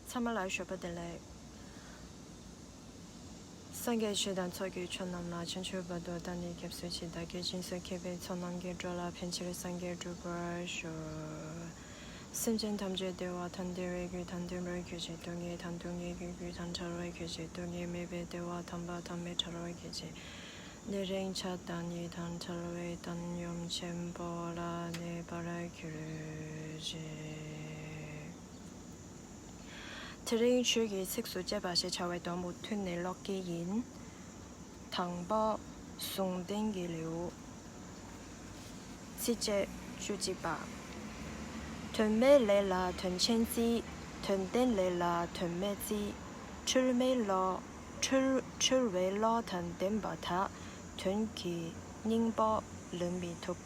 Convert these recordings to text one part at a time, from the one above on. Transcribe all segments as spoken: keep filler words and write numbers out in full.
ཚང་མ་ལ་ཞོགས་པ་བདེ་ལེགས། སངས་རྒྱས་ཆོས་དང་ཚོགས་ཀྱི་མཆོག་རྣམས་ལ། ཕྱིན་ཆད་བར་དུ་བདག་ནི་སྐྱབས་སུ་མཆི། བདག་གིས་སྦྱིན་སོགས་བགྱིས་པའི་ཚོགས་རྣམས་ཀྱིས། འགྲོ་ལ་ཕན་ཕྱིར་སངས་རྒྱས་འགྲུབ་པར་ཤོག། སེམས་ཅན་ཐམས་ཅད་བདེ་བ་དང་བདེ་བའི་རྒྱུ་དང་ལྡན་པར་གྱུར་ཅིག། སྡུག་བསྔལ་དང་སྡུག་བསྔལ་གྱི་རྒྱུ་དང་བྲལ་བར་གྱུར་ཅིག། སྡུག་བསྔལ་མེད་པའི་བདེ་བ་དམ་པ་དང་མི་འབྲལ་བར་གྱུར་ཅིག། ནད་རིམས་ཆགས་སྡང་གཉིས་དང་བྲལ་བའི་བཏང་སྙོམས་ཆེན་པོ་ལ་གནས་པར་གྱུར་ཅིག། དེ་རིང་ཆོས་ཀྱི་ཚིགས་སུ་བཅད་པ་ཞེས་བྱ་བའི་སྡོམ་པོ་ཐུན་ནས་ཀློག་གི་ཡིན། དང་པོ། ཟུང་ལྡན་གྱི་ལེའུ། ཚིགས་བཅད་བཅུ་གཅིག་པ། དོན་མེད་ལས་ལ་དོན་ཆེན་བརྩི། དོན་ལྡན་ལས་ལ་དོན་མེད་བརྩི། འཁྲུལ་མེད་བློ། འཁྲུལ་འཁྲུལ་བའི་བློ་དང་ལྡན་པ་དག་དོན་གྱི་སྙིང་པོ་ལེན་མི་ཐུབ།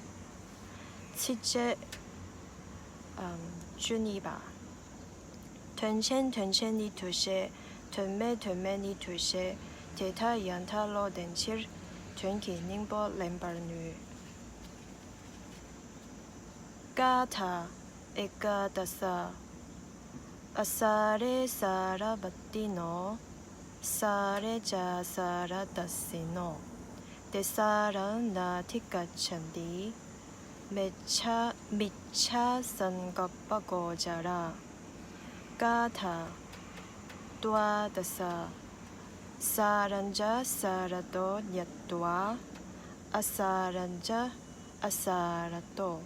ཚིགས་བཅད་བཅུ་གཉིས་པ། དོན་ཆེན་དོན་ཆེན་ཉིད་དུ་ཤེས། དོན་མེད་དོན་མེད་ཉིད་དུ་ཤེས། དེ་ལྟར་ཡང་དག་བློ་ལྡན་ཕྱིར། དོན་གྱི་སྙིང་པོ་ལེན་པར་ནུས། ག་ཐ། ཨེ་ཀ་དཱ་ས། ཨ་སཱ་རེ་སཱ་ར་བ་ཏི་ནོ། སཱ་རེ་ཙ་སཱ་ར་དཱ་སི་ནོ། ཏེ་ས་ར་ནཱ་ཐི་ག་ཙ་ནྟི། མི་ཅྷ་མི་ཅྷ་སང་ཀ་པ་གོ་ཙཱ་ར། ག་ཐ། ཏྭ་དཱ་ས། སཱ་ར་ཙ་སཱ་ར་ཏོ་ཉ་ཏྭ། ཨ་སཱ་ར་ཙ་ཨ་སཱ་ར་ཏོ།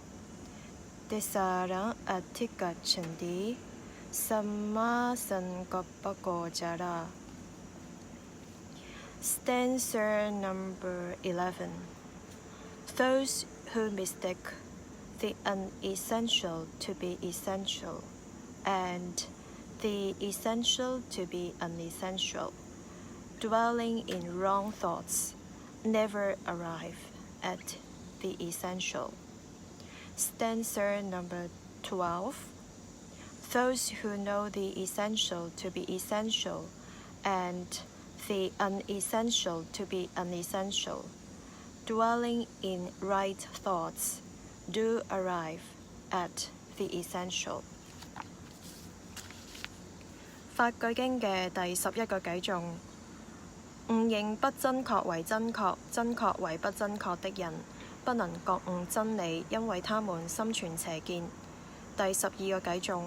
ཏེ་ས་ར་ཨ་ཐི་ག་ཙ་ནྟི། སམ་མཱ་སང་ཀ་པ་གོ་ཙཱ་ར། Stanza number eleven. Those who mistake the unessential to be essential and the essential to be unessential, dwelling in wrong thoughts, never arrive at the essential. Stanza number twelve. Those who know the essential to be essential and the unessential to be unessential, dwelling in right thoughts, do arrive at the essential. 法句經嘅第十一個偈頌：誤認不真確為真確，真確為不真確的人，不能覺悟真理，因為他們心存邪見。第十二個偈頌：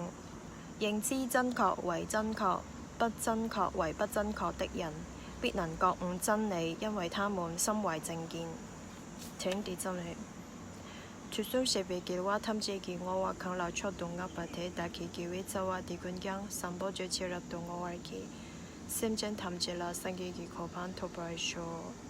認知真確為真確，不真確為不真確的人，必能覺悟真理，因為他們心懷正見。 དོན་འདི་ཙམ་རེད། དུས་གསུམ་གཤེགས་པའི་རྒྱལ་བ་ཐམས་ཅད་ཀྱི་བསྔོ་བ་གང་ལ་མཆོག་ཏུ་བསྔགས་པ་དེ་བདག་གི་དགེ་བའི་རྩ་བ་འདི་ཀུན་ཀྱང་བཟང་པོ་སྤྱོད་ཕྱིར་རབ་ཏུ་བསྔོ་བར་བགྱི། སེམས་ཅན་ཐམས་ཅད་ལ་སངས་རྒྱས་ཀྱི་གོ་འཕང་ཐོབ་པར་ཤོག།